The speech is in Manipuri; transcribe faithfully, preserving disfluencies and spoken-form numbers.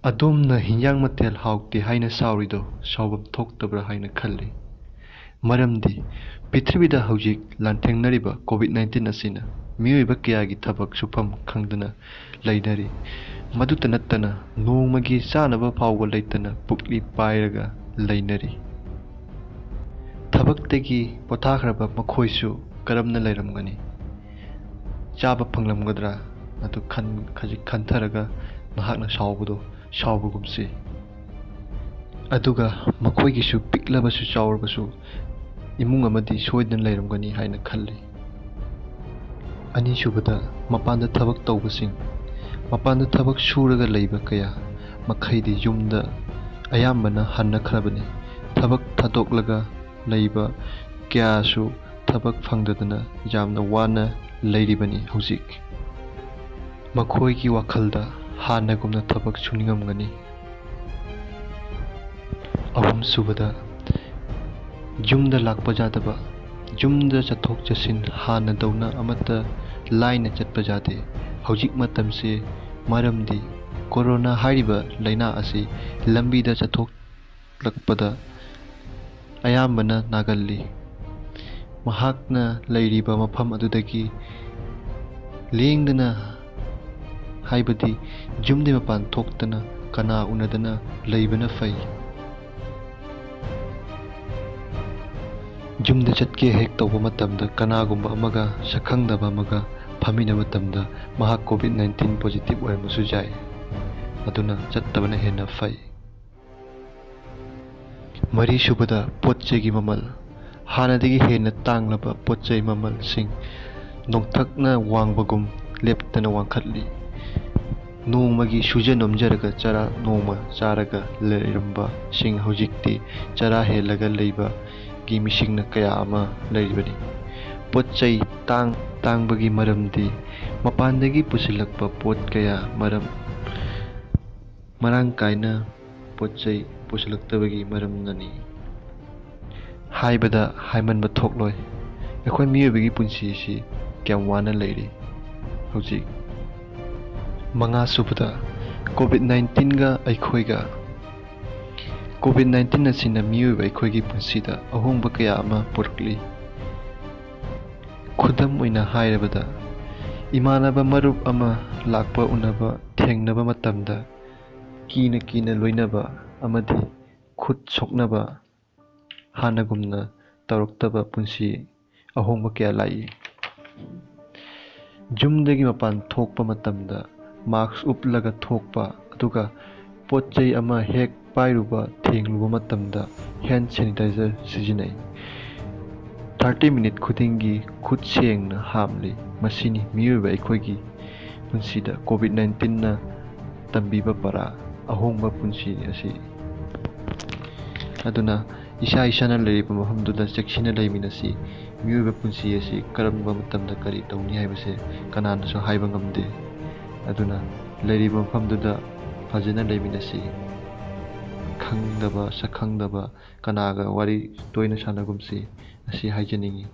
ꯑꯗꯣꯝꯅ ꯍꯤꯟꯖꯥꯡ ꯃꯊꯦꯜ ꯍꯥꯎꯇꯦ ꯍꯥꯏꯅ ꯁꯥꯎꯔꯤꯗꯣ ꯁꯥꯎꯐꯝ ꯊꯣꯛꯇꯕ꯭ꯔꯥ ꯍꯥꯏꯅ ꯈꯜꯂꯤ꯫ ꯃꯔꯝꯗꯤ ꯄ꯭ꯔꯤꯊꯤꯕꯤꯗ ꯍꯧꯖꯤꯛ ꯂꯥꯟꯊꯦꯡꯅꯔꯤꯕ ꯀꯣꯚꯤꯗ ꯅꯥꯏꯟꯇꯤꯟ ꯑꯁꯤꯅ ꯃꯤꯑꯣꯏꯕ ꯀꯌꯥꯒꯤ ꯊꯕꯛ ꯁꯨꯐꯝ ꯈꯪꯗꯅ ꯂꯩꯅꯔꯤ꯫ ꯃꯗꯨꯇ ꯅꯠꯇꯅ ꯅꯣꯡꯃꯒꯤ ꯆꯥꯅꯕ ꯐꯥꯎꯕ ꯂꯩꯇꯅ ꯄꯨꯛꯂꯤ ꯄꯥꯏꯔꯒ ꯂꯩꯅꯔꯤ꯫ ꯊꯕꯛꯇꯒꯤ ꯄꯣꯊꯥꯈ꯭ꯔꯕ ꯃꯈꯣꯏꯁꯨ ꯀꯔꯝꯅ ꯂꯩꯔꯝꯒꯅꯤ? ꯆꯥꯕ ꯐꯪꯂꯝꯒꯗ꯭ꯔꯥ? ꯑꯗꯨ ꯈꯟ-, ꯈꯖꯤꯛ ꯈꯟꯊꯔꯒ ꯃꯍꯥꯛꯅ ꯁꯥꯎꯕꯗꯣ ꯁꯥꯎꯕꯒꯨꯝꯁꯤ꯫ ꯑꯗꯨꯒ ꯃꯈꯣꯏꯒꯤꯁꯨ ꯄꯤꯛꯂꯕꯁꯨ ꯆꯥꯎꯔꯕꯁꯨ ꯏꯃꯨꯡ ꯑꯃꯗꯤ ꯁꯣꯏꯗꯅ ꯂꯩꯔꯝꯒꯅꯤ ꯍꯥꯏꯅ ꯈꯜꯂꯤ꯫ ꯑꯅꯤꯁꯨꯕꯗ, ꯃꯄꯥꯟꯗ ꯊꯕꯛ ꯇꯧꯕꯁꯤꯡ꯫ ꯃꯄꯥꯟꯗ ꯊꯕꯛ ꯁꯨꯔꯒ ꯂꯩꯕ ꯀꯌꯥ ꯃꯈꯩꯗꯤ ꯌꯨꯝꯗ ꯑꯌꯥꯝꯕꯅ ꯍꯟꯅꯈ꯭ꯔꯕꯅꯤ꯫ ꯊꯕꯛ ꯊꯥꯗꯣꯛꯂꯒ ꯂꯩꯕ ꯀꯌꯥꯁꯨ ꯊꯕꯛ ꯐꯪꯗꯗꯅ ꯌꯥꯝꯅ ꯋꯥꯅ ꯂꯩꯔꯤꯕꯅꯤ ꯍꯧꯖꯤꯛ꯫ ꯃꯈꯣꯏꯒꯤ ꯋꯥꯈꯜꯗ ꯍꯥꯟꯅꯒꯨꯝꯅ ꯊꯕꯛ ꯁꯨꯅꯤꯡꯉꯝꯒꯅꯤ꯫ ꯑꯍꯨꯝꯁꯨꯕꯗ, ꯌꯨꯝꯗ ꯂꯥꯛꯄ ꯌꯥꯗꯕ, ꯌꯨꯝꯗ ꯆꯠꯊꯣꯛ ꯆꯠꯁꯤꯟ ꯍꯥꯟꯅꯗꯧꯅ ꯑꯃꯠꯇ ꯂꯥꯏꯅ ꯆꯠꯄ ꯌꯥꯗꯦ ꯍꯧꯖꯤꯛ ꯃꯇꯝꯁꯦ꯫ ꯃꯔꯝꯗꯤ ꯀꯣꯔꯣꯅꯥ ꯍꯥꯏꯔꯤꯕ ꯂꯥꯏꯅꯥ ꯑꯁꯤ ꯂꯝꯕꯤꯗ ꯆꯠꯊꯣꯛꯂꯛꯄꯗ ꯑꯌꯥꯝꯕꯅ ꯅꯥꯒꯜꯂꯤ꯫ ꯃꯍꯥꯛꯅ ꯂꯩꯔꯤꯕ ꯃꯐꯝ ꯑꯗꯨꯗꯒꯤ ꯂꯦꯡꯗꯅ, ꯍꯥꯏꯕꯗꯤ ꯌꯨꯝꯗꯒꯤ ꯃꯄꯥꯟ ꯊꯣꯛꯇꯅ ꯀꯅꯥ ꯎꯅꯗꯅ ꯂꯩꯕꯅ ꯐꯩ꯫ ꯌꯨꯝꯗ ꯆꯠꯀꯦ ꯍꯦꯛ ꯇꯧꯕ ꯃꯇꯝꯗ ꯀꯅꯥꯒꯨꯝꯕ ꯑꯃꯒ, ꯁꯛꯈꯪꯗꯕ ꯑꯃꯒ ꯐꯝꯃꯤꯟꯅꯕ ꯃꯇꯝꯗ ꯃꯍꯥꯛ ꯀꯣꯚꯤꯗ ꯅꯥꯏꯟꯇꯤꯟ ꯄꯣꯖꯤꯇꯤꯚ ꯑꯣꯏꯔꯝꯕꯁꯨ ꯌꯥꯏ꯫ ꯑꯗꯨꯅ ꯆꯠꯇꯕꯅ ꯍꯦꯟꯅ ꯐꯩ꯫ ꯃꯔꯤꯁꯨꯕꯗ, ꯄꯣꯠ ꯆꯩꯒꯤ ꯃꯃꯜ꯫ ꯍꯥꯟꯅꯗꯒꯤ ꯍꯦꯟꯅ ꯇꯥꯡꯂꯕ ꯄꯣꯠ ꯆꯩ ꯃꯃꯜꯁꯤꯡ ꯅꯣꯡꯊꯛꯅ ꯋꯥꯡꯕꯒꯨꯝ ꯂꯦꯞꯇꯅ ꯋꯥꯡꯈꯠꯂꯤ꯫ ꯅꯣꯡꯃꯒꯤ ꯁꯨꯖ ꯅꯣꯝꯖꯔꯒ ꯆꯔꯥ ꯅꯣꯡꯃ ꯆꯥꯔꯒ ꯂꯩꯔꯝꯕꯁꯤꯡ ꯍꯧꯖꯤꯛꯇꯤ ꯆꯔꯥ ꯍꯦꯜꯂꯒ ꯂꯩꯕꯒꯤ ꯃꯤꯁꯤꯡꯅ ꯀꯌꯥ ꯑꯃ ꯂꯩꯔꯤꯕꯅꯤ꯫ ꯄꯣꯠ ꯆꯩ ꯇꯥꯡ ꯇꯥꯡꯕꯒꯤ ꯃꯔꯝꯗꯤ ꯃꯄꯥꯟꯗꯒꯤ ꯄꯨꯁꯤꯜꯂꯛꯄ ꯄꯣꯠ ꯀꯌꯥ ꯃꯔꯝ ꯃꯔꯥꯡ ꯀꯥꯏꯅ ꯄꯣꯠ ꯆꯩ ꯄꯨꯁꯤꯜꯂꯛꯇꯕꯒꯤ ꯃꯔꯝꯅꯅꯤ꯫ ꯍꯥꯏꯕꯗ ꯍꯥꯏꯃꯟꯕ ꯊꯣꯛꯂꯣꯏ꯫ ꯑꯩꯈꯣꯏ ꯃꯤꯑꯣꯏꯕꯒꯤ ꯄꯨꯟꯁꯤ ꯑꯁꯤ ꯀꯌꯥꯝ ꯋꯥꯅ ꯂꯩꯔꯤ ꯍꯧꯖꯤꯛ꯫ ꯃꯉꯥꯁꯨꯕꯗ, ꯀꯣꯚꯤꯗ ꯅꯥꯏꯟꯇꯤꯟꯒ ꯑꯩꯈꯣꯏꯒ꯫ ꯀꯣꯚꯤꯗ ꯅꯥꯏꯟꯇꯤꯟ ꯑꯁꯤꯅ ꯃꯤꯑꯣꯏꯕ ꯑꯩꯈꯣꯏꯒꯤ ꯄꯨꯟꯁꯤꯗ ꯑꯍꯣꯡꯕ ꯀꯌꯥ ꯑꯃ ꯄꯨꯔꯛꯂꯤ꯫ ꯈꯨꯗꯝ ꯑꯣꯏꯅ ꯍꯥꯏꯔꯕꯗ, ꯏꯃꯥꯟꯅꯕ ꯃꯔꯨꯞ ꯑꯃ ꯂꯥꯛꯄ ꯎꯅꯕ ꯊꯦꯡꯅꯕ ꯃꯇꯝꯗ ꯀꯤꯅ ꯀꯤꯅ ꯂꯣꯏꯅꯕ ꯑꯃꯗꯤ ꯈꯨꯠ ꯁꯣꯛꯅꯕ ꯍꯥꯟꯅꯒꯨꯝꯅ ꯇꯧꯔꯛꯇꯕ ꯄꯨꯟꯁꯤ ꯑꯍꯣꯡꯕ ꯀꯌꯥ ꯂꯥꯛꯏ꯫ ꯌꯨꯝꯗꯒꯤ ꯃꯄꯥꯟ ꯊꯣꯛꯄ ꯃꯇꯝꯗ ꯃꯥꯛꯁ ꯎꯞꯂꯒ ꯊꯣꯛꯄ, ꯑꯗꯨꯒ ꯄꯣꯠ ꯆꯩ ꯑꯃ ꯍꯦꯛ ꯄꯥꯏꯔꯨꯕ, ꯊꯦꯡꯂꯨꯕ ꯃꯇꯝꯗ ꯍꯦꯟ ꯁꯦꯅꯤꯇꯥꯏꯖꯔ ꯁꯤꯖꯤꯟꯅꯩ꯫ ꯊꯥꯔꯇꯤ ꯃꯤꯅꯤꯠ ꯈꯨꯗꯤꯡꯒꯤ ꯈꯨꯠ ꯁꯦꯡꯅ ꯍꯥꯝꯂꯤ꯫ ꯃꯁꯤꯅꯤ ꯃꯤꯑꯣꯏꯕ ꯑꯩꯈꯣꯏꯒꯤ ꯄꯨꯟꯁꯤꯗ ꯀꯣꯚꯤꯗ ꯅꯥꯏꯟꯇꯤꯟꯅ ꯇꯝꯕꯤꯕ ꯄꯔꯥ, ꯑꯍꯣꯡꯕ ꯄꯨꯟꯁꯤ ꯑꯁꯤ꯫ ꯑꯗꯨꯅ ꯏꯁꯥ ꯏꯁꯥꯅ ꯂꯩꯔꯤꯕ ꯃꯐꯝꯗꯨꯗ ꯆꯦꯛꯁꯤꯟꯅ ꯂꯩꯃꯤꯟꯅꯁꯤ꯫ ꯃꯤꯑꯣꯏꯕ ꯄꯨꯟꯁꯤ ꯑꯁꯤ ꯀꯔꯝꯕ ꯃꯇꯝꯗ ꯀꯔꯤ ꯇꯧꯅꯤ ꯍꯥꯏꯕꯁꯦ ꯀꯅꯥꯅꯁꯨ ꯍꯥꯏꯕ ꯉꯝꯗꯦ꯫ ꯑꯗꯨꯅ ꯂꯩꯔꯤꯕ ꯃꯐꯝꯗꯨꯗ ꯐꯖꯅ ꯂꯩꯃꯤꯟꯅꯁꯤ꯫ ꯈꯪꯗꯕ, ꯁꯛ ꯈꯪꯗꯕ ꯀꯅꯥꯒ ꯋꯥꯔꯤ ꯇꯣꯏꯅ ꯁꯥꯟꯅꯒꯨꯝꯁꯤ꯫ ꯑꯁꯤ ꯍꯥꯏꯖꯅꯤꯡꯏ꯫